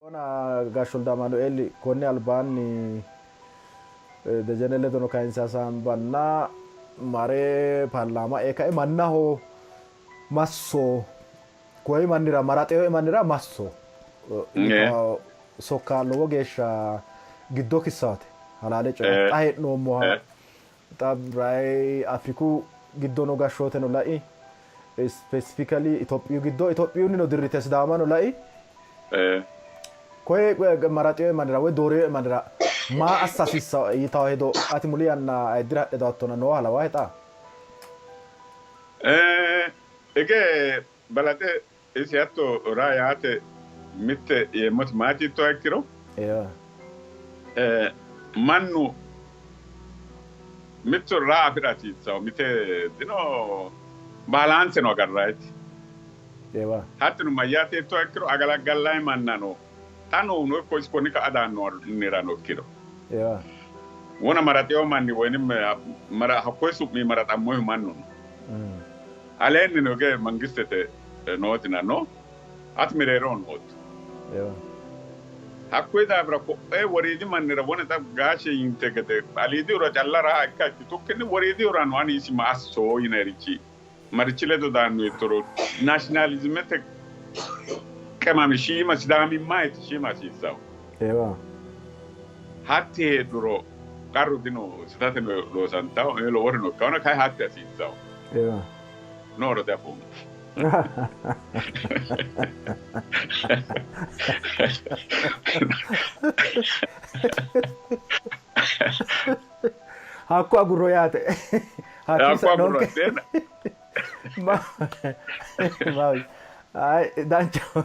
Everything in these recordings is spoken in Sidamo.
Ona Gaashshe Wolde Amaanueeli konni albaanni Dejene ledono kayinse hasaambanna mare paarlaama ee kae mannaho masso koyi mannira maraxeyo mannira masso yitanno sokka lowo geeshsha giddo kissaate halaale coyi'rate xa hee'noommoha xa rayi Afriku giddono gashshooteno lai specifically Itophiyu giddo Itophiyunnino dirrite Sidaamano lai koye maraxeyo mannira woy dooriyo mannira maa assa hasiissanno yitanno hedo ati muli yanna ayiddira hadhe daattona nooha lawahe xa? Hige balaxe isi hatto raa yaate mitte yeemmoti maati yiittoha ikkiro, mannu mitto raa afi'ra hasiissanno, mite dino baalaanseno agarrayite. Hattino mayyaate yiittoha ikkiro, agalaggallayi mannano xa noohuno ikko isi konni ka'a daannirano ikkiro wona maraxeyo manni woynim hakkoye su'mi maraxammohu mannu no. Aleenni hige mangistete nootina no, ati mereeroho nootto. Hakkuyi daafira ko'ee woriidi mannira wona xa gaashe yinte gede aliidihura calla raha ikka ikkitukkinni woriidihurano ani isi ma asso yinayirichi marichi ledo daanno yittoro naashinaalizimete qemami shiima sidaamimmayti shiima hasiissawo. Hatti heedhuro qarru dino, sitateno loosantawo, loworino ikkawona kayi hatti hasiissawo. Nooro diafoommo. Hakku agurro yaate. Hakku agurro Danchaho.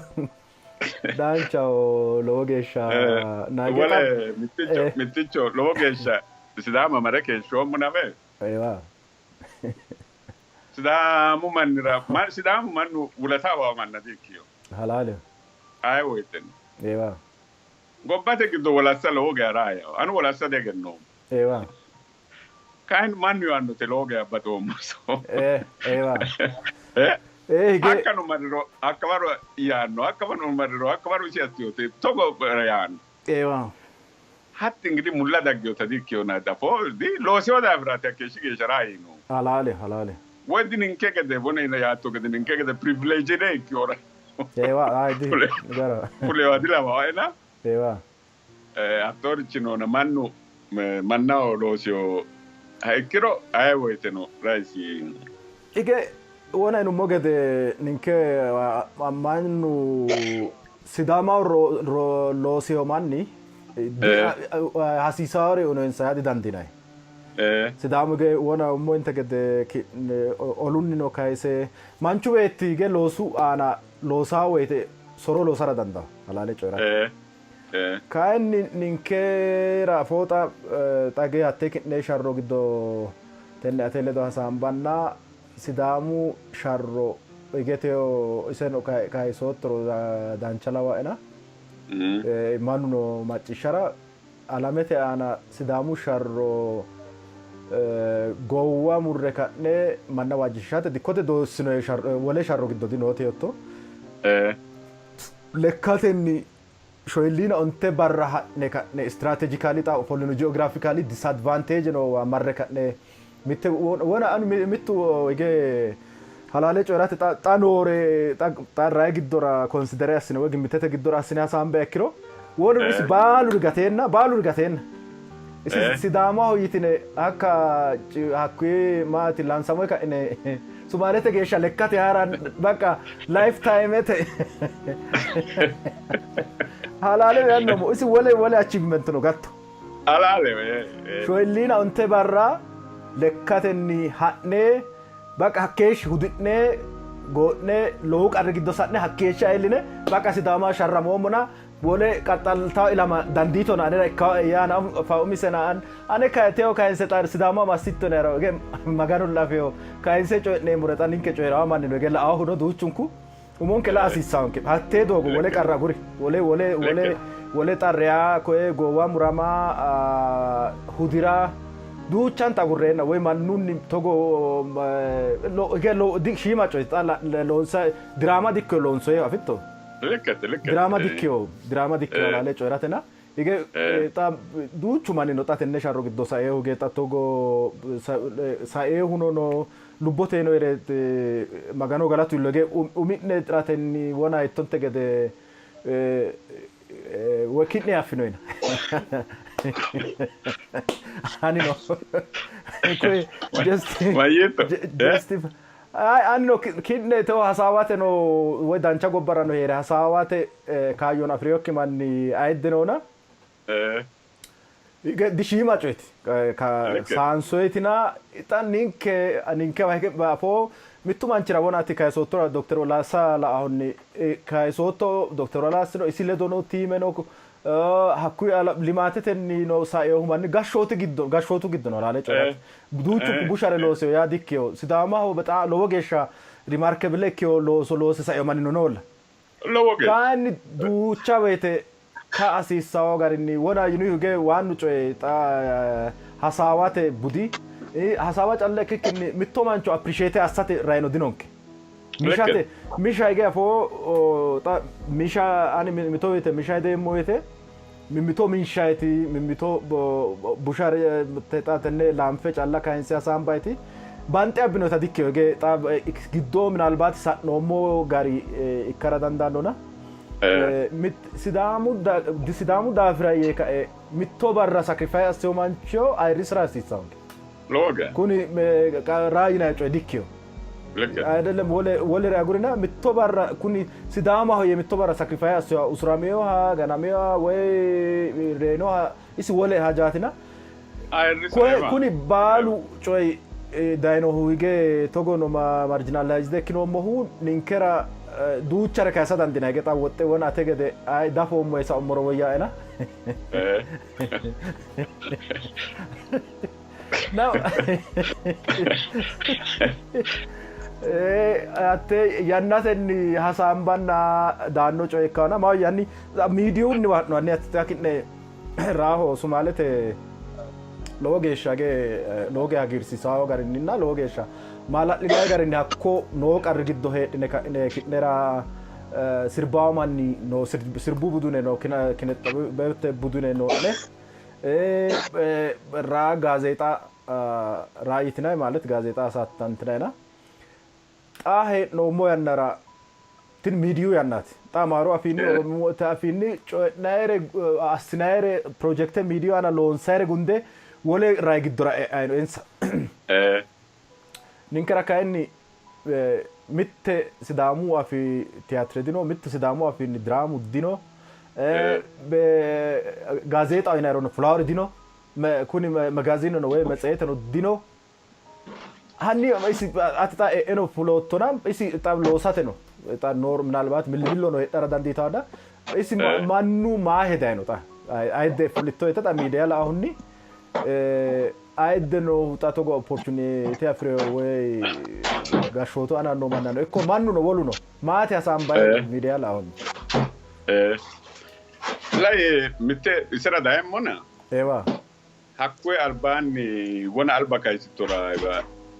Danchaho lowo geeshsha Wole mitticho mitticho lowo geeshsha Sidaama mare keeshshoommo nafe. Sidaamu mannira Sidaamu mannu wulata awawa manna di''ikkino. Halaaleho. Aye woyteno. Gobbate giddo wolassa lowo geya raayaho. Anu wolassa diegennoommo. Kayinni mannu yaannote lowo geya baxoommo. Eewa. Hige. Hakkano marriro hakka waro yaanno, hakka waro marriro hakka waro isi assiyote togo yaanno. Eewa. Hatti ingidihi mulla dagginota di''ikkinona dafo di loosino daafiraati hakkeeshshi geeshsha rayi yiinohu. Halaale, halaale. Woy di ninke gede wone yaatto gede ninke gede privileged ikkinora Eewa, ayi di garaho. fulewa dilawaena. Eewa. Hattoorichi noona mannu mannaho loosinoha ikkiro aye woyteno raisi. Hige wona yinummo gede ninke mannu Sidaamaho loosino manni hasiisaawore uyinonsa yaa didandiinanni. Sidaamu hige wona ummoyinte gede ki'ne olunnino kayise manchu beetti hige loosu aana loosaa woyte soro loosara dandaanno halaale coyi'rate. Kayinni ninkera fooxa xage hatte ki'ne sharro giddo tenne ate ledo hasaambanna Sidaamu sharro hige teyo iseno kayisoottoro dancha lawaena mannuno macciishshara alamete aana Sidaamu sharro gowwa murre ka'ne manna waajjishiishate dikkote doossinoe wole sharro giddo dinoote yootto. Lekkatenni shoyilliina onte barra ha'ne ka'ne strategically xa ofollino geographically disadvantage noowa marre ka'ne mitte wona anu mittu hige halaale coyi'rate xa noore xa rayi giddora consider assine woy gimmitete giddora assine hasaambe ikkiro wolu isi baaluri gateenna baaluri gateenna isi Sidaamaho yitine hakka hakkuyi maati Lansamoy ka'ine Sumaalete geeshsha lekkate ha'ra baqa life timete halaale yaannomo isi wole wole achievement no gatto. Halaale. Shoyilliina onte barra lekkatenni ha'ne baqa hakkeeshshi hudi'ne goo'ne lowo qarri giddo sa'ne hakkeeshsha iilline baqa Sidaama sharramoommona wole qaxxaltawo ilama dandiitona anera ikkawoe yaana fa umisena ane teo kayinse xa Sidaama massittona yaro ege Maganu lafeyo kayinse coyi'neemmore xa ninke coyi'rawo mannino ege la'aohuno duuchunku umonke la'a hasiissaonke hattee doogo wole qarra aguri wole wole wole wole xa reya koye goowa murama hudira duuchanta agurreenna woy mannunni togo hige shiima coye xa loonsa diraama dikko loonsoyeho afitto. Lekkete, lekkete. Diraama dikkiyo, diraama dikkiyo halaale coyi'ratena. Hige xa duuchu manni no xa tenne sharro giddo saeehu hige xa togo saeehuno no lubboteno heere Magano galatu illo hige umi'ne xiratenni wona ittonte gede woy ki'ne affinoyina. Anino koye just Mayyitto? just anino ki'ne tewo hasaawateno woy dancha gobbarano heere hasaawate kaayyono afi'rinokki manni ayidde noona. Dishiima coyeti saansoyetina xa ninke ninkewa hige afoo mittu manchira wona ati kayisoottora Dokter Olaassa la''ahunni kayisootto Dokter Olaassino isi ledo no tiimeno hakkuyi limaatetenni no saeehu manni gashshooti giddo gashshootu giddo no halaale coyi'rate duuchu bushare looseyo yaa dikkiyo Sidaamaho xa lowo geeshsha remarkable ikkiyo looso loose saeyo mannino noolla. Lowo geeshsha. Kayinni duucha woyte ka hasiissawo garinni wona yinihu hige waannu coyi xa hasaawate budi hasaawa calla ikkikkinni mitto mancho appreciate assate rayino dinonke. Mishate misha hige afoo xa misha ani mito woyte misha hedeemmo woyte mimmito minshayti mimmito bushare xa tenne laanfe calla kayinse hasaambayti banxe abbinota dikkino hige xa giddo minalbaati sa'noommo gari ikkara dandaannona Sidaamu Sidaamu daafira yee kae mitto barra sacrifice assino mancho ayirrisira hasiissanonke. Lowo geya. Kuni raa yinanni coye dikkino. Ayidellem wole wolere agurina mitto barra kuni Sidaamaho yee mitto barra sacrifice assinoha usuraminoha ganaminoha woy reyinoha isi wole hajaatina. Kuni baalu coyi dayinohu hige togo no marginalized ikkinoommohu ninkera duuchare kayisa dandinanni hige xa woxxe wona ate gede ayi dafoommo yee saummoro woyyaena. Now hatte yannatenni hasaambanna daanno coye ikkanna maahoyye hanni miidiyunniwa ha'no hanni ki'ne Raaho Sumaalete lowo geeshsha hige lowo geeshsha hagiirsiisawo garinninna lowo geeshsha maala'linanni garinni hakko noo qarri giddo heedhine ka'ine ki'nera sirbawo manni no sirbu budune no kinexxabete budune noo'ne raa gaazeexa raa yitinay ማለት gaazeexa hasaattantinayna Xa hee'noommo yannara tini miidiyu yannaati. Xa Amaaru afiinni, Oromote afiinni coyi'nayire, assinayire, pirojekte miidiyu aana loonsayire gunde wole rayi giddora e'ayi no insa. Ninkera kayinni mitte Sidaamu afii tiyaatire dino, mittu Sidaamu afiinni diraamu dino, gaazeexaho yinayirino fulaawuri dino, kuni magaaziineno woyi metseeteno dino. Hanni isi ati xa e'eno fuloottona isi xa loosate no xa noor minalbaat millimillo no heedhara dandiitaana isi mannu maa hedayi no xa ayidde fulitto yite xa miidiya la'ahunni ayidde noohu xa togo opportunity afi'reyo woy gashshootu aana noo mannano ikko mannuno woluno maati hasaambayi miidiya la'ahunni. Lai mitte isera dayemmona. Eewa. Hakkuyi albaanni wona alba kayisittora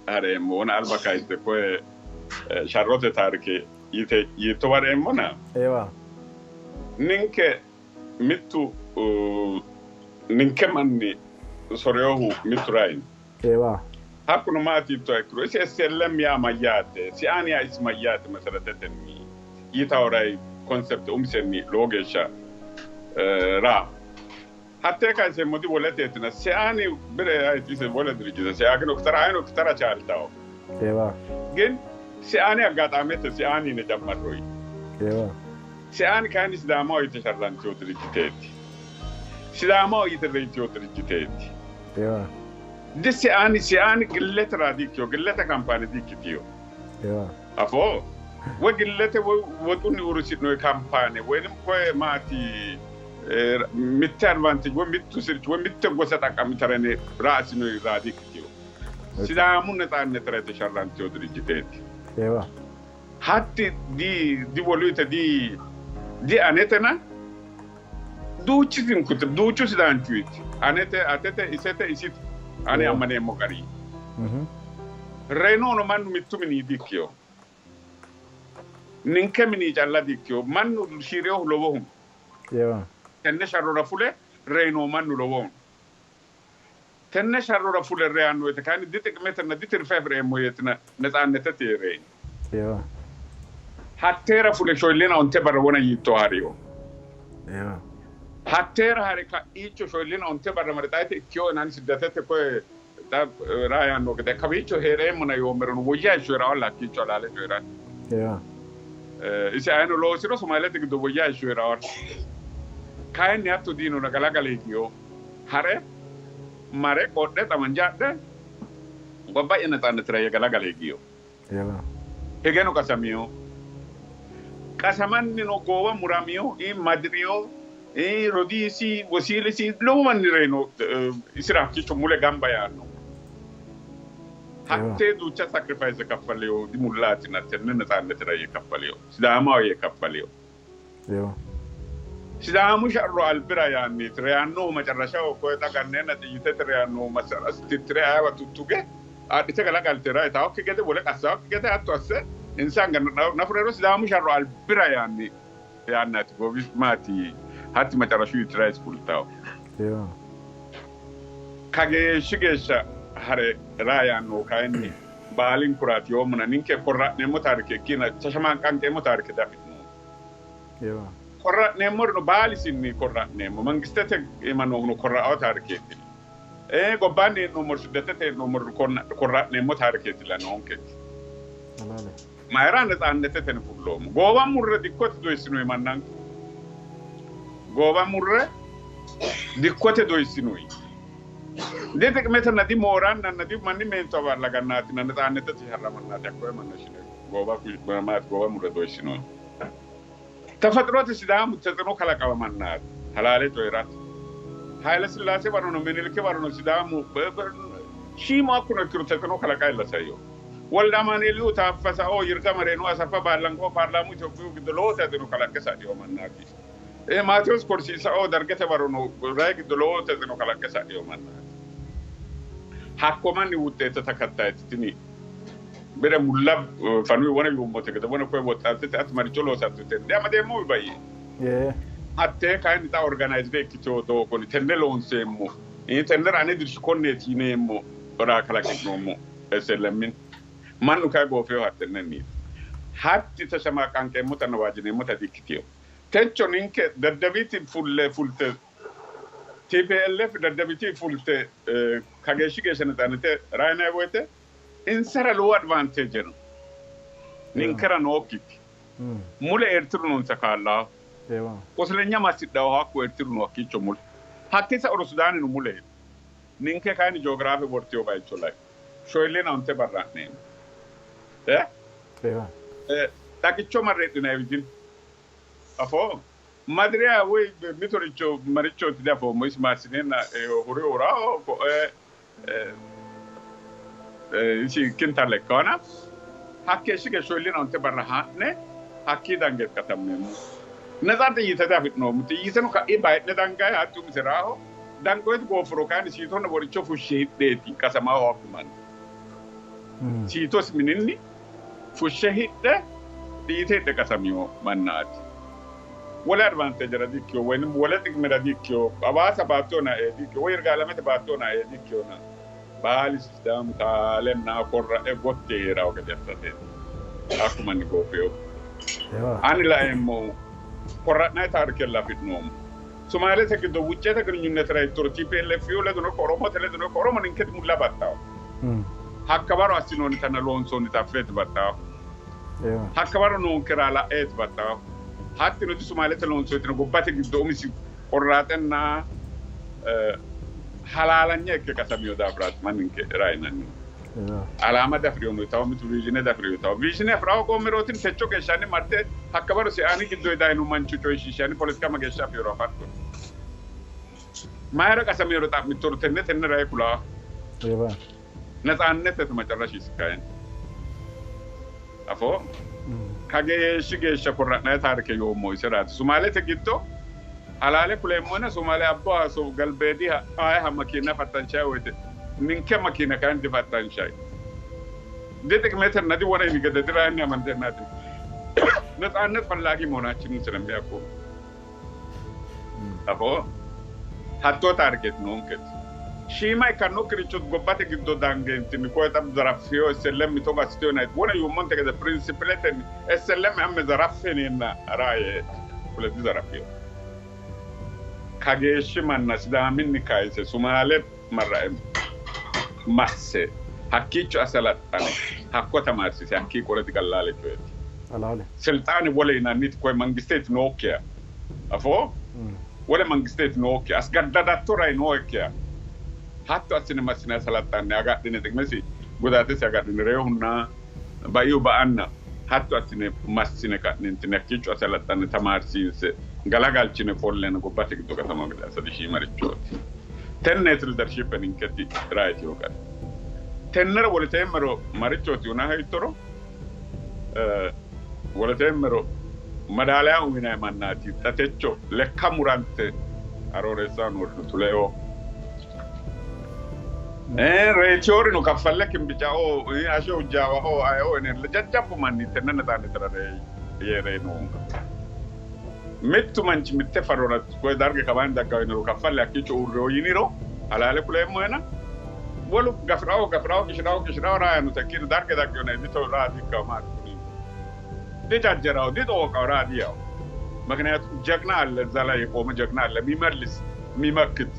hareemmo, wona alba kayisse koye sharrote taarike yite yiittowa hareemmona. Eewa. Ninke mittu ninke manni soreyohu mittu rayino. Eewa. Hakkuno maati yiittoha ikkiro isi SLM yaa mayyaate, Siaan yaa isi mayyaate meseretetenni yitawo rayi concept umisenni lowo geeshsha raa. Hattee kayseemmoti woleteetina Seaani bire ayiti ise wole dirijjite Seaagino ikkitara ayino ikkitara chaaltawo. Eewa. Gin Seaani aggaxaamete Seaani yine jammarroyi. Eewa. Seaani kayinni Sidaamaho yite sharrantiyo dirijjiteeti. Sidaamaho yite reyitiyo dirijjiteeti. Eewa. Di Seaani Seaani gillete raa diikkiyo gillete kampaane diikkitiyo. Eewa. Afoo? Woy gillete woy woxunni uurrisi'noyi kampaane woynim koye maati mitte advantage woy mittu sirchi woy mitte gosa xaqqa'mitara yine ra'asinoyi raa dikkitino. Sidaamu netsaannetira yite sharrantino dirijjiteeti. Eewa. Hatti di di woluyite di di anetena duuchi sinkute duuchu sidaanchuiti anete atete isete isite ani ammaneemmo gari. Reyinohuno mannu mittu mini dikkino. Ninke mini calla diikkiyo mannu shiireehu lowohu. Tenne sharrora fule reyino mannu lowohu. Tenne sharrora fule reyanno woyte kayinni dixiqimetenna ditirfe afi'reemmo yeetina netsaannetete reyino. Hatteera fule shoyillina onte barra wona yiitto hariyo. Hatteera hare ka'iicho shoyillina onte barra mare xaayite ikkiyo inani siddatete koye raayanno gede kawiicho hee'reemmona yoommerono woyya heeshsho hee'rawalla hakkiicho halaale coyi'ranni. Isi ayino loosiro Somaalete giddo woyya heeshsho hee'rawalla. Kayinni hatto diinona galagale higiyo hare mare qodhe xamanja adhe gobba'ya netsaannetira yee galagale higiyo. Higeno qasamiyo. Qasamannino goowa muramiyo, madiriyo, rodiisi, wosiilisi lowo manni reyino isira hakkiicho mule gamba yaanno. Hattee duucha sacrifice kaffaliyo dimullaatina tenne netsaannetira yee kaffaliyo. Sidaamaho yee kaffaliyo. Sidaamu sharro albira yaanniiti reyannohu macarrashaho koye xa ganneenna xiyyitete reyannohu massarasi tittire ayewa tuttuge adhite galagalte rayitaokki gede wole qassaokki gede hatto asse insa anga nafurero Sidaamu sharro albira yaanni yaannaati gobi maati hatti macarrashu yitirays fultawo. Kageeshshi geeshsha hare raa yaannohu kayinni baalinkuraati yoommona ninke korra'neemmo taarike ikkina shashamanqanqeemmo taarike diafi'noommo. Korra'neemmorino baalisinni korra'neemmo. Mangistete iima noohuno korra'ao taarikeeti. Gobbaanni hee'noommori siddetete hee'noommori korra'neemmo taarikeeti la noonketi. Mayira netsaanneteteni fulloommo. Goowa murre dikkote doyissinoi mannanke. Goowa murre dikkote doyissinoi. Dixiqimetenna di moorannanna di manni meento abarlagannaatinna netsaannetete sharramannaati hakkoye manna shine goowa maati goowa murre doyissinoi. Tefexrote Sidaamu tetsino kalaqama mannaati halaale coyi'rate. Haile Sillaase warono Miniliki warono Sidaamu shiimu hakkuno ikkiro tetsino kalaqa illa saiyo. Wolde Amaanueeliuu Taaffasao Yirga Mareenu Asaffa Baallanqoo paarlaamu Itophiyu giddo lowo tetsino kalaqqe sa'ino mannaati. Maatewoos Korsiisao Dargete warono rayi giddo lowo tetsino kalaqqe sa'ino mannaati. Hakko manni wuxxeete takattayti tini bire mulla fanui wona yuummote gede wona koye woxxaattete ati maricho loosatto tenne diamadeemmowi bayye. Hattee kayinni xa organized ikkitewo doogonni tenne loonseemmo tennera ane dirshi konneeti yineemmo raa kalaqi'noommo SLM mannu kayi goofeyo hattennenniiti. Hatti tashamaaqanqeemmotanna waajjineemmota dikkitewo. Techo ninke Daddabiti fulle fulte TPLF Daddabiti fulte kageeshshi geeshsha netsaannete rayinay woyte insara lowo advantage no. Ninkera nookkiti. Mule Eertiru noonsa kaa'laahu. Qosileenya massidhahu hakku Eertiru no hakkiicho mule. Hattee sa'uro Sudaanino muleeti. Ninke kayinni jiogiraafe wortiyo bayicho lai. Shoyillina onte barra ha'neemmo. Xagicho marre hidhinayiwi dino. Afoo? Madiriya woy mitoricho marichooti diafoommo isi maassineenna hure hurao koe isi kintalle ikkona hakkeeshshi geeshsha shoyillina onte barra ha'ne hakkii dange katammeemmo. Netsa xiyyitete afi'noommo. Xiyyiteno ka'i bayi'ne dangayi hatti umise raaho. Dangoyete goofuro kayinni siitonna woricho fushshe hidheeti qasamaaho hakku manni. Siitosi mininni fushshe hidhe xiyyite hidhe qasamiyo mannaati. Wole advantage diikkiyo woynim wole xiqimera diikkiyo Hawaasa baattona ee diikkiyo woy Yirgaalamete baattona ee diikkiyona baalisi Sidaamu taalenna korra'e gotti hee'rawo gede assateeti. Hakku manni goofeyo. Ani laeemmohu korra'nay taarikella afi'noommo. Somaalete giddo wuccete gininyunnetera yittoro TPLFU ledono ikko Oromote ledono ikko Oromo ninketi mulla baxxawo. Hakka waro assinoonnitanna loonsoonnita affeeti baxxawo. Hakka waro noonkera la'eeti baxxawo. Hattino di Somaalete loonsoyitino gobbate giddo umisi qorraaxenna halaalanya ikke qasamiyo daafiraati manninke rayinannihu. Alaama dafirino yitawo mitu viizhine dafirino yitawo. Viizhine afirawo qoommerootin techo geeshshanni marte hakka waro siaani giddo dayino mancho coyishiishani poletika mageeshsha afiyoro afatto. Mayira qasamiyoro xa'mittoro tenne tenne rayi kulaa. Netsaannetete macarrashisi kayinni. Afoo? Kageeshshi geeshsha korra'nay taarike yoommo iseraati. Sumaalete giddo halaale kuleemmona Sumaale abbo haso galbeediha ayeha makiina fattanshay woyte ninke makiina kayinni difattanshay. Dixiqimetenna diwona yini gede diraanni amanteennati. ነጻነት ፈላጊ መሆናችንን ስለሚያውቁ አፎ hatto target noonket shiima ikkannokkiricho gobbate giddo dangeentini koye xa zaraffiyo SLM togo assiteyo yinayiti wona yuummonte gede prinsipiletenni SLM amme zaraffeneenna raaye fule dizaraffiyo kageeshshi manna Sidaaminni kayise Sumaale marra'e masse hakkiicho asalaxxane hakko tamaarsiise hakkii qole diqallaale coyeeti Halaale. silxaane wole yinanniti koye mangisteeti nookkiha afoo wole mangisteeti nookkiha asgaddadattoray nookkiha hatto assine massine asalaxxanne agadhine xiqimesi gudaatesi agadhine reyohunna baiyu ba'anna hatto assine massine ka'nentini hakkiicho asalaxxanne tamaarsiinse galagalchine qollena gobbate giddo gatama gede assa dishiimarichooti tenneeti leadership ninketi right yoqate tennera woleteemmero marichooti yinaaha ittoro woleteemmero madaaliya uyinayi mannaati xa techo lekka murante Arooreessaho noorino Tuleoo reetiyoorino Kaffalle Kimbicaoo Ashe Ujjaawaoo ayeoo yine jajjabbu manni tenne netsaannetera yee reyinohunka. Mittu manchi mitte farora koye darge kawaanni daggawo yiniro Kaffalle hakkiicho uurrewo yiniro halaale kuleemmohena wolu gafirawo gafirawo qishirawo qishirawo raayano tekkiino darge daggewona mito raa diikkawo maati kuni dijajjerawo dixooqawo raa diyawo ምክንያቱም ጀግና አለ እዛ ላይ የቆመ ጀግና አለ የሚመልስ የሚመክት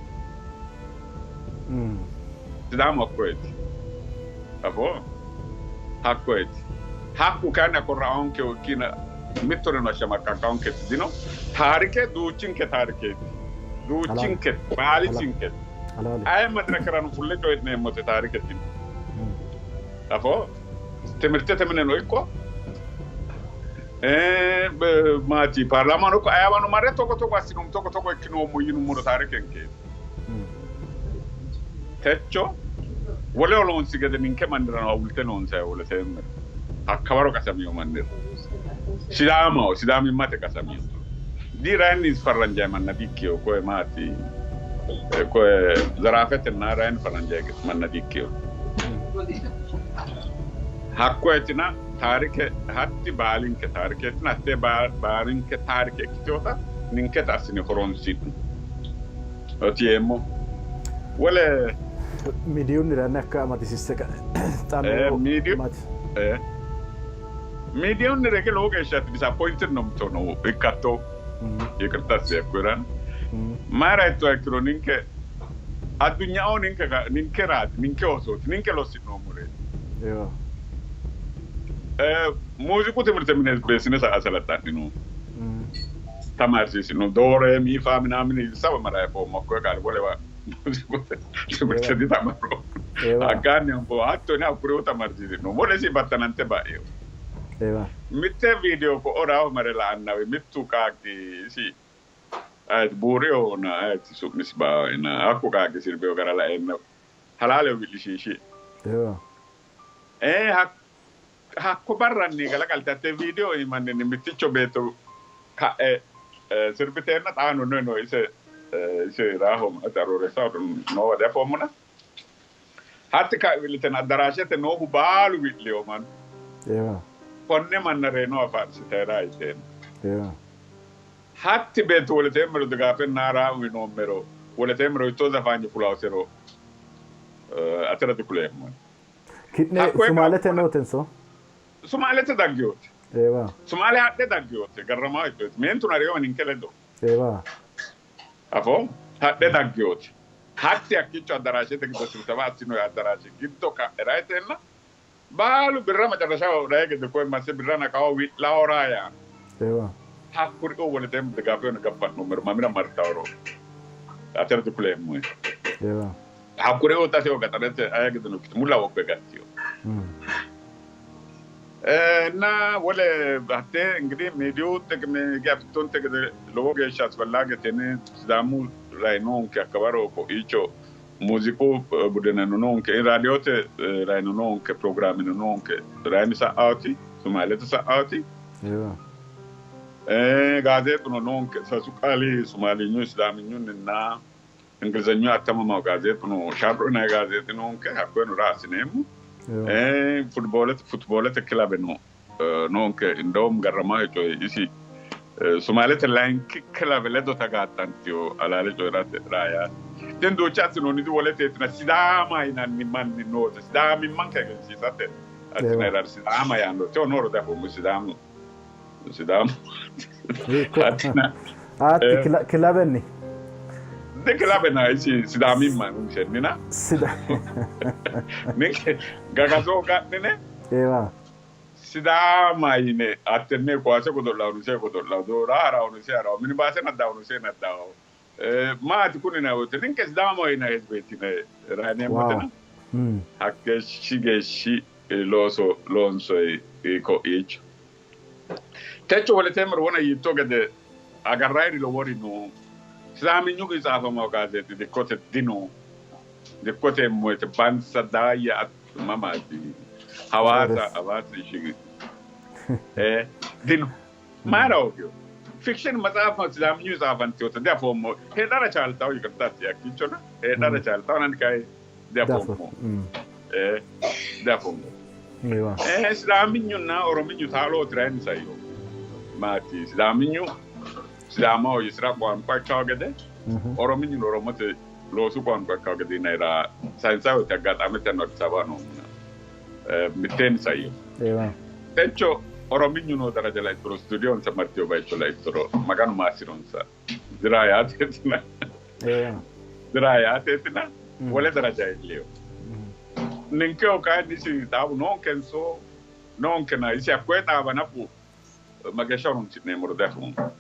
Sidaamu hakkoyeeti afoo hakkoyeeti hakku kayinni akorraonkeho ikkina mittoreno ashamaqqaqqaonketi dino taarike duuchinke taarikeeti duuchinke baalisinke Halaale. aye madirekerano fulle coyi'neemmote taarike tini afoo timirtete mineno ikko maati paarlaamano ikko ayewano marre togo togo assinoommo togo togo ikkinoommo yinummoro taarikenkeeti techo woleho loonsi gede ninke mannirano awulte loonsayi woleteemmero hakkawaro qasamiyo mannira Sidaamaho sidaamimmate qasamiyo dirayinni farranjayi manna diikkiyo koye maati koye zaraafetenna rayinni farranjayi manna diikkiyo hakkoyetina taarike hatti baalinke taarikeetina hattee baalinke taarike ikkiteyoota ninketa assine horonsi'no oti yeemmo wole Miidiyunnira inni akka amadisiisse xaannoo miidiyu maati. miidiyunnire ke lowo geeshsha disappointed no mittono ikkatto ይቅርታ ሲያኩራን mayra ittoha ikkiro ninke addunyao ninke ninkeraati ninke osooti ninke lossi'noommoreeti Yoo. muuziqu timirte mine beessine asalaxxa'nino tamaarsiisino doore miifa ምናምን sawa mara foommo hakkoye qaale wolewa muuziqu timirte ditamaro Ewa. hakkaanni anfo hattoni hakkuriu tamarsiisino wolesi battanante ba'eo Ewa. mitte viideo ko'o raaho mare la'annawe mittu qaaqqi isi ayeti buuriyohona ayeti su'misi baawaina hakku qaaqqi sirbeyo gara laeenna halaaleho wi'lishiishi Yoo. Hakko barranni galagalte hatte viideo iimanninni mitticho beetto ka'e sirbiteenna xaano no no ise ise raaho Arooreessaho noowa diafoommona hatti ka'e wi'litena addaraashete noohu baalu wi'liyo mannu Ewa. konne manna reyinoha faarsitayira yiteenna Ewa. hatti beetto woleteemmero digaafe naaraa uyinoommero woleteemmero hittoo zafaanyi fulaosero atera dikuleemmo Ki'ne Hakkoye Sumaalete nootenso? Sumaalete daggeyooti Ewa. Sumaale hadhe daggeyooti garramaa ittooti meentu nareyo ninke ledo Ewa. afoo hadhe daggeyooti hatti hakkiicho addaraashete giddo sibsaba assinoyi addaraashe giddo ka'e rayiteenna baalu birra macarrashaho raye gede koye masse birra naqaho wi'laho raaya Ewa. hakkuri'oo woleteemmo digaafeyono gaffa'noommero mamira martaworo atera dikuleemmoe Ewa. hakkuri'oo xaseo gaxarete aye gedeno ikkito mulla wogge gattiyo እና wole hatte እንግዲህ ሚዲዩ ጥቅም afittonte gede lowo geeshsha asfallaageteni Sidaamu rai noonke hakkawaro ko'iicho muuziqu budeneno noonke raadiyote raino noonke pirogiraameno noonke rayini sa'aati Sumaalete sa'aati Ewa. gaazeexuno noonke sasu qaali Sumaalinyu Sidaaminyunninna እንግሊዘኛ attamamawo gaazeexuno sharro yinayi gaazeexi noonke hakkoyeno raa assineemmo Ewa. Futboolete kilabe no noonke indawum garramaho coyi isi Somaalete layinki kilabe ledo tagaaxxantiyo alaale coyi'rate raayaati. Tin duucha assinoonniti woleteetina Sidaama yinanni manni noota Sidaamimmanke egensiisate assinayira Sidaama yaanno teo nooro diafoommo Sidaamu Sidaamu Hattina Ati kilabenni de kilabena isi Sidaamimma umisennina ninke gagaso ga'nine Sidaama yine hattenne kowaase godo'laano see godo'laano doora haraano see haraano minibaase naddaano see naddaano maati kuni yinanni woyte ninke Sidaamaho yinanni hizbeeti yine rayineemmotina hakkeeshshi geeshshi looso loonsoyi ko'iicho. Techo woleteemmero wona yiitto gede agarrayiri lowori no. Sidaaminyu qixxaafamawo gaazeexi dikkote dino. Dikkote woyte Bansa Daayya mamaati Hawaasa Hawaasa ishigi dino. Mayira hoogino? Fiction maxaafa Sidaaminyu tsaafantewota diafoommo. Heedhara chaaltawo yiqirta assi hakkiichona heedhara chaaltawo nani kayi diafoommo. Diafoommo. Sidaaminyunna Orominyu taalooti rayinni saino. Maati Sidaaminyu Sidaamaho yisira qoanqo ikkawo gede Orominyuno Oromote loosu qoanqo ikkawo gede yinayira sayinsaawete aggaxamete Addis Ababa noommuna mitteenni saino. Techo Orominyu noo daraja laittoro studiyonsa martiyo bayicho laittoro Maganu maassironsa dira yaateetina dira yaateetina wole daraja iilleyo. Ninkeho kayinni isi xaawu noonkenso noonkena isi hakkoye xaawa nafu mageeshsha horonsi'neemmoro diafoommo.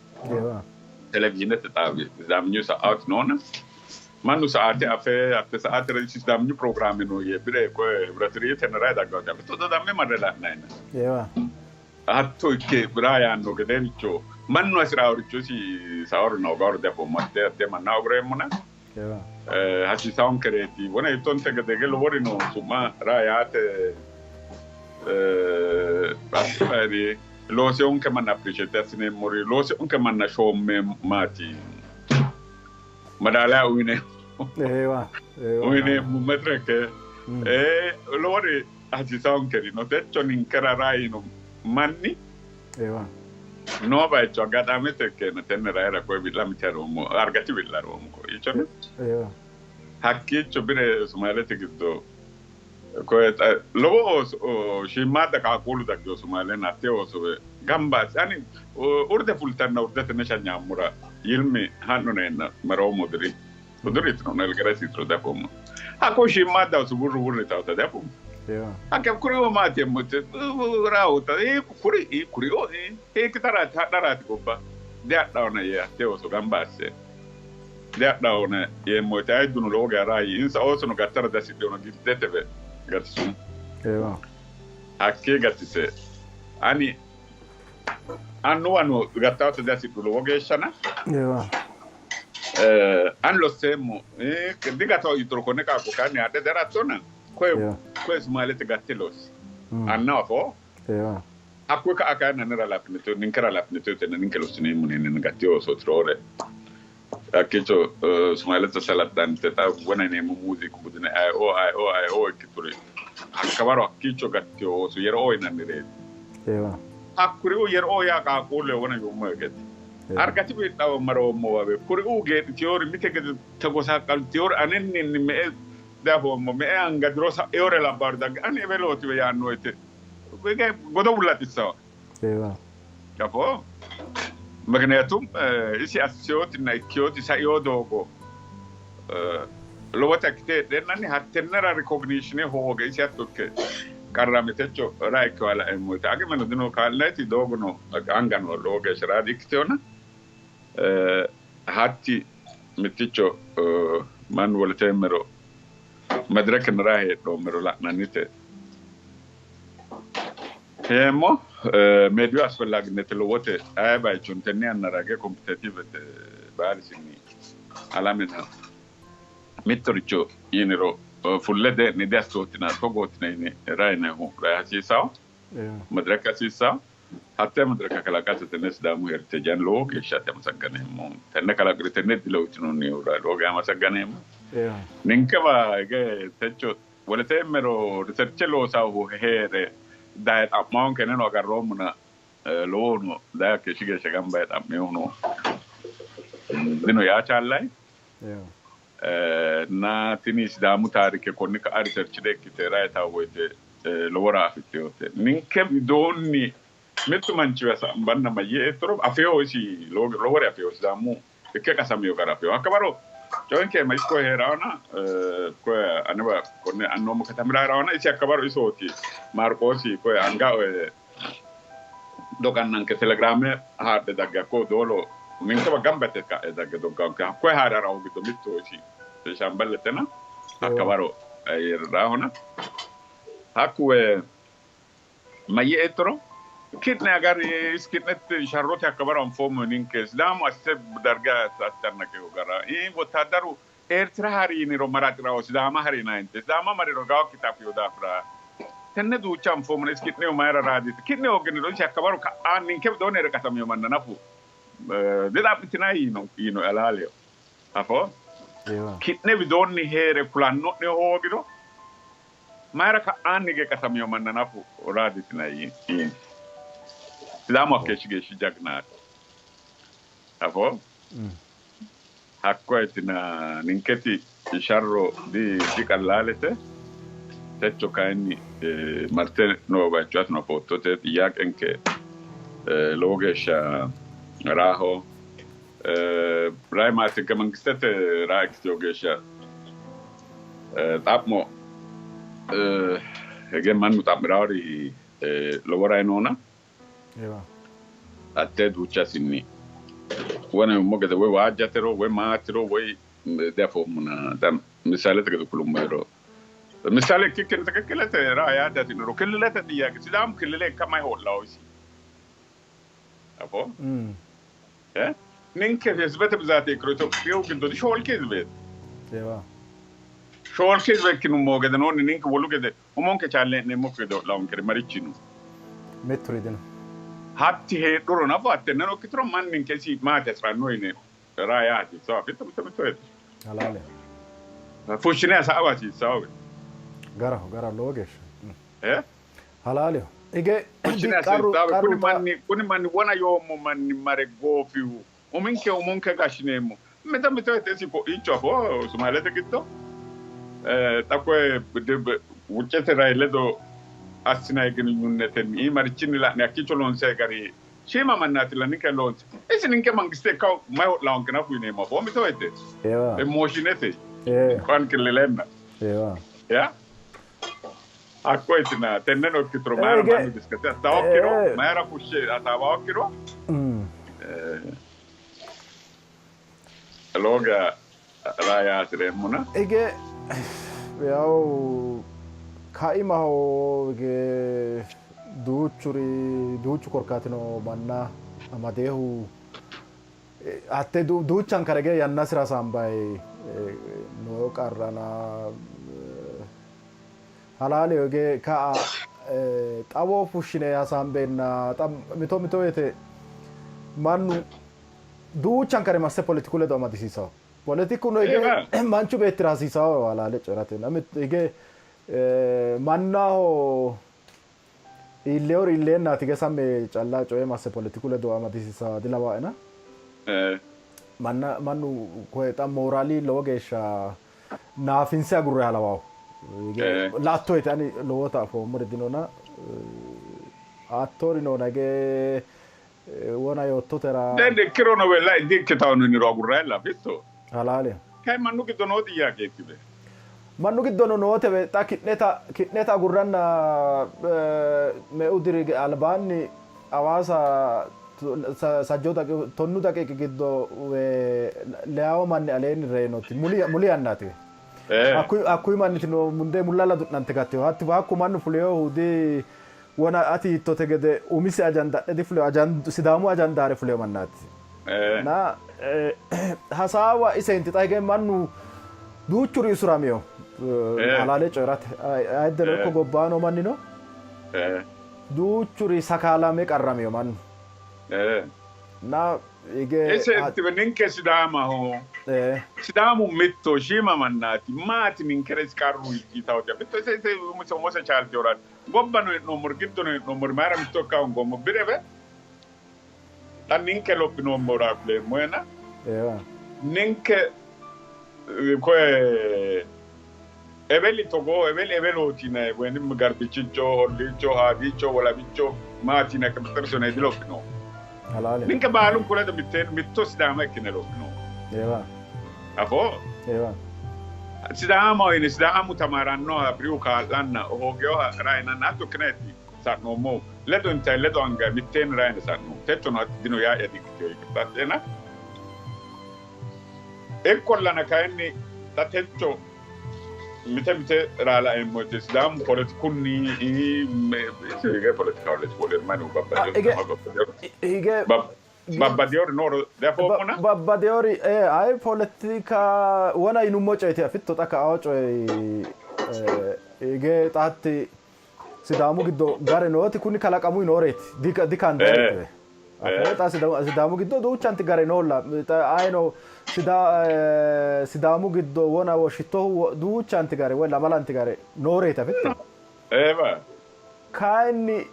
Televizhiinete xaawi Sidaaminyu sa'aati noona mannu sa'aate afe hatte sa'aatera isi Sidaaminyu pirogiraame no yee bire koye hibratiriitena rayi daggawote afe tododamme marre la'nayina. Hatto ikke bira yaanno gedeericho mannu hasi'raaworicho isi saoronna hogaoro diafoommo hatte hatte manna agureemmona. Hasiisaonkereeti wona yiittonte gede ege lowori no su'ma raa yaate assi'nayiri looseonke manna appreciate assineemmori looseonke manna shoommeemmo maati madaaliya uyineemmo uyineemmo medireke lowori hasiisaonkeri no techo ninkera raa yiino manni noo bayicho aggaxamete ikkeena tenne raera koye wi'la mite haroommo argati wi'la haroommo koiichono hakkiicho bire Sumaalete giddo koye lowo ooso shiimmaadda qaaqquullu daggino Sumaalenna hattee oosowe gamba assi ani urde fultanna urdete neshanyaammora yilmi ha'nuneenna maroommo diri uduriitino nelgeresiitiro diafoommo hakko shiimmaadda ooso wurru wurri tawota diafoommo Anche kuri maati yemmote raawota kuri kuri hiikkitaraati hadharaati gobba dihadhawona yee hattee ooso gamba asse dihadhawona yeemmote ayidduno lowo geya raayi insa oosono gattara dihasidhino giddeteve gatisummo hakkii gatise ani annuwano gattawota dihasidhu lowo geeshshana ani losseemmo digatawo yituro konne qaaqqo kayinni hadhe darattona koye koye Sumaalete gatte loosi anna afoo hakkuyi ka'a kayinni anera lafinete ninkera lafinete tenne ninke lossineemmo nenne gatti oosooti roore hakkiicho Sumaalete salaxxante xa wona yineemmo muuziiqu budine ayeoo ayeoo ayeoo ikkituri hakkawaro hakkiicho gattino ooso yerooo yinannireeti. Hakkuriuu yerooo yaa qaaqquulleho wona yuummo gede argati wi'lawo maroommowawe kuriuu geedhiteyoori mite gede tegosaqqalteyoori anenninni me''e diafoommo me''e anga diro sa'eyoore labbaari dagge ani evelootiwe yaanno woyte hige godowu latissawa afoo ምክንያቱም isi asseyootinna ikkeyooti saeyo doogo lowota ikkite heedheennanni hattennera rikognishine hooge isi hatto ikke qarrame techo raa ikkewa laeemmo woyte aqimeno dino kaa'linayiti doogono angano lowo geeshsha raa di''ikkiteyona hatti mitticho mannu woleteemmero madirakeno raa heedhoommero la'nannite Heemmo meediyu asfellaaginnete lowote aye bayichono tenne yannara hige kompitetiivete baalisinni alamena mittoricho yiniro fulle dee'ni diassootina togootina yine rayinayihu rayi hasiisawo madirake hasiissawo. Hattee madirake kalaqate tenne Sidaamu Heriteji ani lowo geeshsha ate amasagganeemmo. Tenne kalaqiri tenne iddile uyitinoonnihura lowo geeshsha amasagganeemmo. Ninkewa hige techo woleteemmero riserche loosaahu hee're Daye xa'mawonkeno agarroommona lowohuno daye hakkeeshshi geeshsha gamba yee xa'mihuno dino yaa chaallayi. Na tini Sidaamu taarike konni ka'a research ikkite rayita woyte lowora afidhinote. Ninke widoonni mittu manchiwa sambanna mayyee ettoro afeho isi lowore afeho Sidaamu ikke qasamiyo gara afeho. Hakka baro coyinke ma isko hee'raona koye anewa konne annoommo katamira hee'raona isi hakka baro isooti Maarqoosi koye anga dogannanke telegiraame haadhe dagge hakko doolo ninkewa gamba yite ka'e dagge dogganke hakkoye haare ha'rahu giddo mittu isi shamballetena hakka baro hee'raona hakkuwe mayyee ettoro ki'ne agari ki'ne sharrote hakka baro anfoommo ninke Sidaamu asse darga assitannakeho gara wottaaddaru Eertira hari yiniro maraxiraho Sidaama hari yinayinte Sidaama mariro gawakkita afiyo daafira tenne duucha anfoommo iski'neho mayra raadite ki'ne hoogginiro isi hakka baro ka'a ninke widoonni here qasamiyo manna nafu dixa'mitinayi yiino yiino alaaleho afo ki'ne widoonni heere kulanno'ne hoogiro mayra ka'aanni hige qasamiyo manna nafu raaditinayi yiino. Sidaamu hakkeeshshi geeshshi jagnaati afo hakkoyetina ninketi sharro diqallaalete techo kayinni marte noo bayicho atino afoottote xiyyaaqenke lowo geeshsha raaho rayi maati hige mangistete raa ikkitewo geeshsha xa'mo hige mannu xa'mirawori lowo rayi noona hattee duuchasinni wona yummo gede woy waajjatero woy maatiro woy diafoommona misaalete gede kulummohero misaale ikkikkinni tikikkilete raa yaate hasi'niro killilete xiyyaaqe Sidaamu killile ikka may ho'lawo isi afoo ninke hizibete bizaate ikkiro Itophiyu giddo shoolki hizibeeti shoolki hizibe ikkinummo gedenoonni ninke wolu gede umonke chaalle hee'neemmokki gede ho'lawonkeri marichi no? Mitturi dino. Hatti heedhuro nafa hattenneno ikkituro manninke isi maati hasi'ranno yine raa yaa hasiissawo afitto mitto mitto hedo. Halaale. Fushshine hasaawa hasiissawo. Garaho garaho lowo geeshsha. Halaaleho. Hige Fushshine qarru hasiissawo qarru kuni manni kuni manni wona yoommo manni mare goofihu uminke umonke gashshineemmo. Mito mito isi ko'iicho afoo Sumaalete giddo xa koye wuccete rayi ledo assinayi gininyunnetenni marichinni la'ne hakkiicho loonsayi gari shiima mannaati la ninke loonse isi ninke mangiste ikka may ho'lawonke nafu yineemmo afoo mito woyte emooshinete inkuwan killilenna ya hakkoyetina tenneno ikkituro mayra mannu diskase assawokkiro mayra fushshe hasaawawokkiro lowo geya raa yaa hasi'reemmona. Hige yaw kaimaho hige duuchuri duuchu korkaatino manna amadeehu hatte duuchankare hige yannasira hasaambayi noo qarrana halaaleho hige ka'a xawo fushshine hasaambeenna xa mito mito woyte mannu duuchankare masse poletiku ledo amadisiisawo. Poletikuno hige manchu beettira hasiisawo halaale coyi'rate. Hige mannaho iillewori iilleennaati hige sammi calla coye masse poletiku ledo amadisiisa dilawaena. Manna mannu koye xa moorali lowo geeshsha naafinse agurre lawawo. La'atto woyte ani lowota afoommori dinona hattoori noona hige wona yoottotera. Den ikkirono wella di ikkitawno yiniro agurrayilla afitto. Halaale. Kay mannu giddo noo xiyyaaqeeti be. Mannu giddono nootewe xa ki'neta ki'neta agurranna meu diri albaanni Hawaasa sajjoo daqiiqi tonnu daqiiqi giddo leyawo manni aleenni reyinoti muli muli yannaati. Hakkuyi hakkuyi manniti no mundee mullalla du'nante gattino. Hatti hakku mannu fulinohu di wona ati yiittote gede umisi ajanda adhe difulino ajandu Sidaamu ajanda haare fulino mannaati. Na hasaawa isenti xa hige mannu duuchuri usuramino halaale coyi'rate ayiddeno ikko gobbaano noo mannino duuchuri sakaalame qarramino mannu. Na Hige Ise ninke Sidaamaho. Sidaamu mitto shiima mannaati. Maati ninkera isi qarru yitawoti. Mitto ise ise umose umose chaalteyoraati. Gobbano hee'noommori giddono hee'noommori mayira mitto ikka hoongoommo birebe xa ninke lophinoommora kuleemmohena ninke koye ebeli togoo ebeli ebelooti yinayi woynim garbichicho hollicho haadicho wolabicho maati yinayi qibixirso yinayi dilophinoommo. Halaale. Ninke baalunku ledo mitteenni mitto Sidaama ikkine lophinoommo. Ewa. Afoo? Ewa. Sidaamaho yine Sidaamu tamaarannoha afi'rihu kaa'lanna hoogeyoha rainanna hatto ikkineeti sa'noommohu. Ledo intayi ledo angayi mitteenni raine sa'noommo. Techono hatti dino yaa'ya dikkiteyo yiqirta adhena. Ikkollana kayinni xa techo mite mite raa laeemmo woyte Sidaamu poletikunni hige poletikaho wolere Hige hige babbadewori nooro diafoommona. Babbadewori ayi poletika wona yinummo coyiti afitto xa ka'ao coyi hige xaatti Sidaamu giddo gare nooti kuni kalaqamuyi nooreeti dikandanite. Afoo xa Sidaamu giddo duuchanti gare noolla ayino Sidaamu giddo wona woshshittohu duuchanti gare woy lamalanti gare nooreeti afitto. Eeva. Kayinni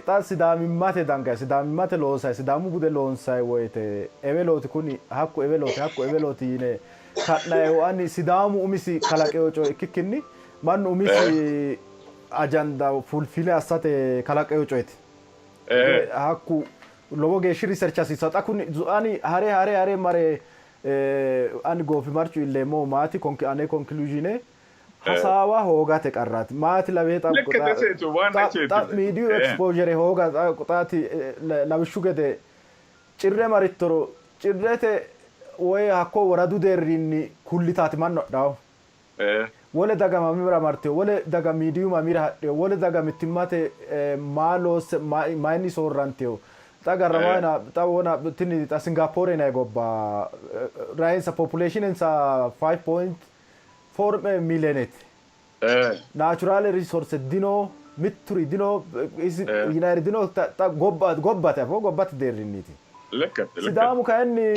xa Sidaamimmate dangay Sidaamimmate loonsay Sidaamu bude loonsay woyte ewelooti kuni hakku ewelooti hakku ewelooti yine ka'nayihu ani Sidaamu umisi kalaqeyo coye ikkikkinni mannu umisi ajanda fulfile assate kalaqeyo coyeti. Hakku lowo geeshshi research hasiisa. Xa kuni ani hare hare hare mare ani goofimarchu illeemmohu maati ane conclusione hasaawa hoogate qarraati. Maati lawee xa miidiyu exposure hooga xaati lawishshu gede Cirre marittoro Cirrete woy hakko woradu deerrinni kullitaati mannu adhawo. Wole daga mamira martino, wole daga miidiyu mamira hadhino, wole daga mittimmate maa loosse mayinni soorrantino. Xa garramaayina xa wona tini xa Singapoore yinanni gobba rahensa population-ensa 5.4 million-eti. Naachuraale riisorse dino, mitturi dino, isi yinayiri dino, xa gobba gobbate afoo gobbate deerrinniiti. Lekkate, lekkate. Sidaamu kayinni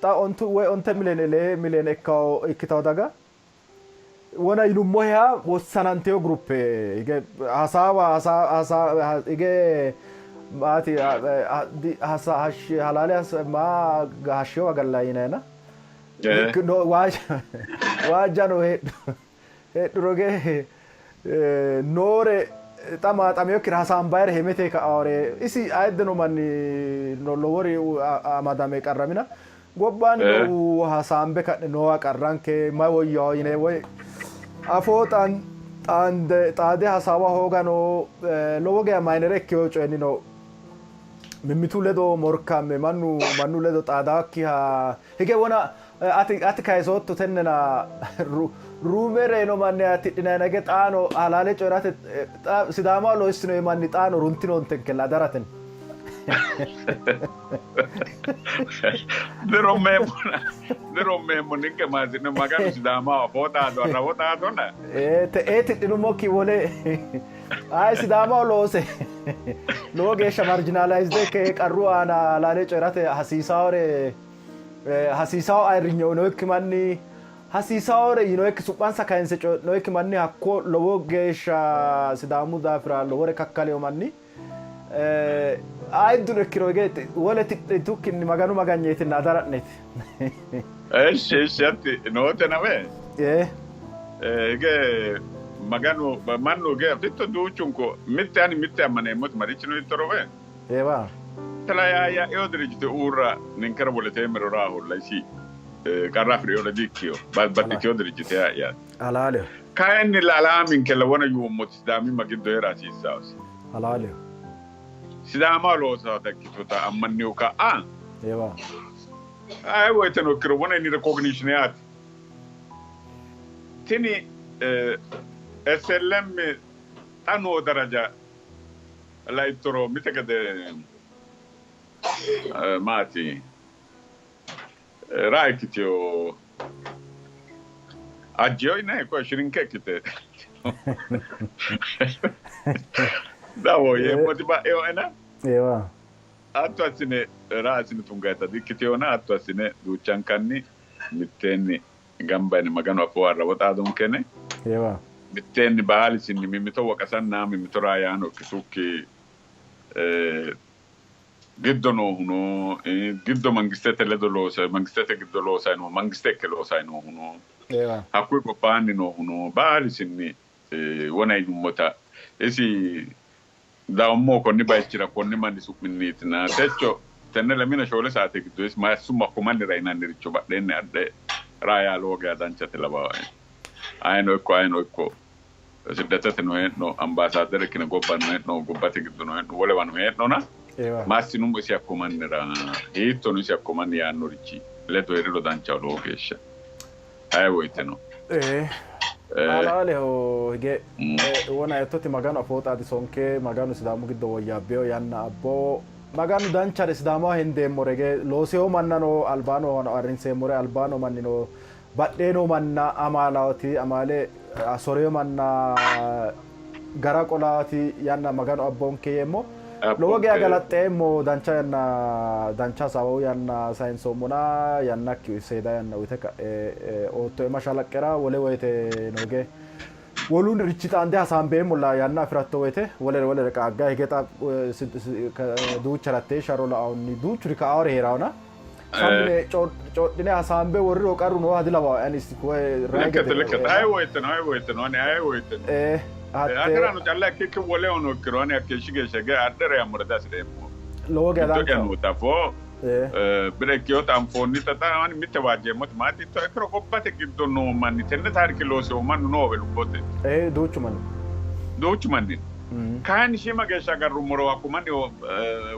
xa ontu woy onte miliyoone lee miliyoone ikkawo ikkitawo daga wona yinummoheha wossananteyo guruppe hige hasaawa hasa hige maati halaale maa hashshewa galla yinayina Waajjano heedhuro ge noore xa maaxameyokkire hasaambayire hemete ka'aore isi ayiddeno manni lowori amadame qarramina gobbaanni noohu hasaambe ka'ne noowa qarranke mayi woyyawo yine woy afoo xaande xaade hasaawa hoogano lowo geya mayinere ikkeyo coyinni no. Mimmitu ledo morkamme mannu mannu ledo xaadaakkiha hige wona ati ati kayisootto tennena ruume reyino manni tidhinayina hige xaano halaale coyi'rate xa Sidaamaho loissinoyi manni xaano runtinoontenkella adaraten. Dirommeemmona dirommeemmo ninke maasi'ne Maganu Sidaamaho afoo xaado arrawo xaadona. Ee te'ee tidhinummokki wole Ayi Sidaamaho loose lowo geeshsha marginalized ikke qarru aana halaale coyi'rate hasiisaawore hasiisaawo ayirrinye uyinoyikki manni hasiisaawore yinoyikki su'mansa kayinse coyi'noyikki manni hakko lowo geeshsha Sidaamu daafira lowore kakkaleyo manni ayidduno ikkiro hige wole tidhitukkinni Maganu maganyeetinna adara'neeti. Eshi eshi hatti nootenawe. Ee. Hige Maganu mannu hige afitto duuchunku mitte ani mitte ammaneemmoti marichino yittorowe. Eewa. Telayaayyaeo dirijite uurra ninkera woleteemmero raaholla isi qarra afi'rinoha di''ikkino. Babbaxxitino dirijite yaate. Halaaleho. Kayinnilla alaaminke wona yuummoti Sidaamimma giddo hee'ra hasiissaosi. Halaaleho. Sidaama loosaata ikkituta ammannihu ka'a Eewa. aye woyteno ikkiro wona inni recognition yaate. Tini SLM xa noo daraja laittoro mite gede maati raa ikkiteyo ajjeyo yinanni koye shirinke ikkite dawo yeemmoti ba'eyoena. Eewa. Hatto assine raa assine tungayita dikkiteyona hatto assine duuchankanni mitteenni gamba yine Maganu afoo arrawo xaadonkene Eewa. mitteenni baalisinni mimmito woqasanna mimmito raa yaano ikkitukki giddo noohuno giddo mangistete ledo loosa mangistete giddo loosay noohu mangiste ikke loosay noohuno Eewa. hakkuyi gobbaanni noohuno baalisinni wona yinummota isi dawummo konni bayichira konni manni su'minniitina techo tenne 24 saate giddo isi massummo hakko mannira yinanniricho badheenni adhe raa yaa lowo geya danchate lawae. Ayino ikko ayino ikko siddetete no hee'no ambaasaadere ikkine gobba no hee'no gobbate giddo no hee'no wolewano hee'nona Eewa. massinummo isi hakko mannira hiittono isi hakko manni yaannorichi ledo heeriro danchaho lowo geeshsha aye woyiteno. Ee. Halaaleho hige wona ettoti Maganu afoo xaadisonke Maganu Sidaamu giddo woyyaabbeyo yanna abbo Maganu danchare Sidaamaho hendeemmore hige looseyo mannano albaano ayirrinseemmore albaano mannino badhee noo manna amaalaoti amaale soreyo manna gara qolaati yanna Maganu abbonke yeemmo. Lowo geya Abbonke. galaxxeemmo dancha yanna dancha hasaawu yanna sayinsoommona yannakki seeda yanna uyite ka'e oottoe mashalaqqera wole woyite nooge wolun richi xaande hasaambeemmolla yanna afi'ratto woyite wolere wolere qaagga hige xa duucha rattee sharro la'ahunni duuchuri ka'aore hee'raona sammine coodhine hasaambe worriro qarru nooha dilawae ani rayi Lekkete gede lekkete aye woyiteno aye woyiteno ani aye woyiteno hatte aterano calla ikkikki wolehono ikkiro ani hakkeeshshi geeshsha ge adhere yammore dihasi'reemmo. Lowo geya Giddo'ya danchaho. noota afoo bire ikkinota anfoonnita xa ani mitte waajjeemmoti maati yittoha ikkiro gobbate giddo noo manni tenne taarike loosino mannu noowe lubbote. Ee duuchu manni. Duuchu manni no. Kayinni shiima geeshsha agarrummoro hakku manni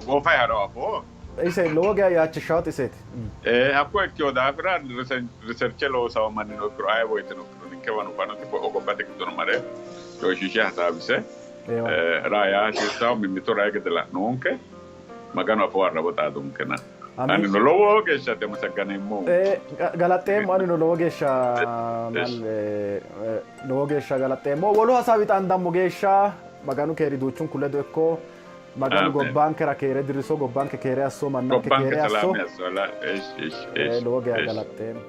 goofayi ha'rawo afoo. Ise lowo geya yaachishshaoti iseeti. Hakko ikkino daafira riserche loosawo mannino ikkiro aye woyiteno ikkiro ninkewano fanote ko'o gobbate giddono mare coyishiishe hasaawise Eewa. raa yaa hasiissawo mimmito rayi gede la'noonke Maganu afoo arrawo xaadonkena. Amiin. Anino lowo geeshsha demasagganeemmohu. Galaxxeemmo anino lowo geeshsha lowo geeshsha galaxxeemmo. Wolu hasaawi xaandammo geeshsha Maganu keeri duuchunku ledo ikko. Maganu Amen. gobbankera keere dirriso, gobbanke keere asso, mannanke Gobbanke keere asso. salaame asso. Esh esh esh Lowo geya esh. galaxxeemmo.